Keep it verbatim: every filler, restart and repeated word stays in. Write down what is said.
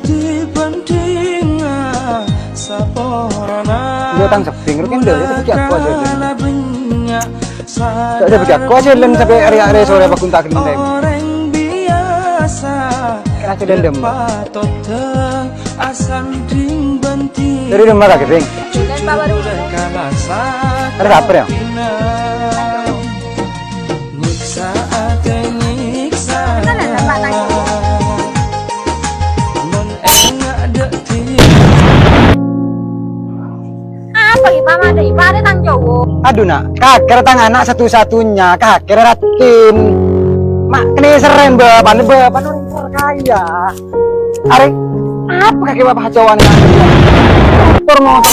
Dibanding saporana. Iya, tang sebbing, ro, kendel, ya, tapi aku aja, Len. Gak ada bagi aku aja, Len, sampai hari-hari sore apa kuntak gelem. Orang biasa. Kan aja dendam. Patut asanding banting. Dari rumah lagi, Bing. Dan Pak Baru. Ada apa, ya? Nyiksa ate nyiksa. Mana nampak tadi? Mon enga' de' dia. Apa, Ipa? Mana Ipa ada tang cowok? Aduh, Nak, kaker tang anak satu-satunya, kaker ratin. Mak, kene seren, Bapak, Bapak, orang kaya. Are, apa kake Bapak cowane? Motor, motor.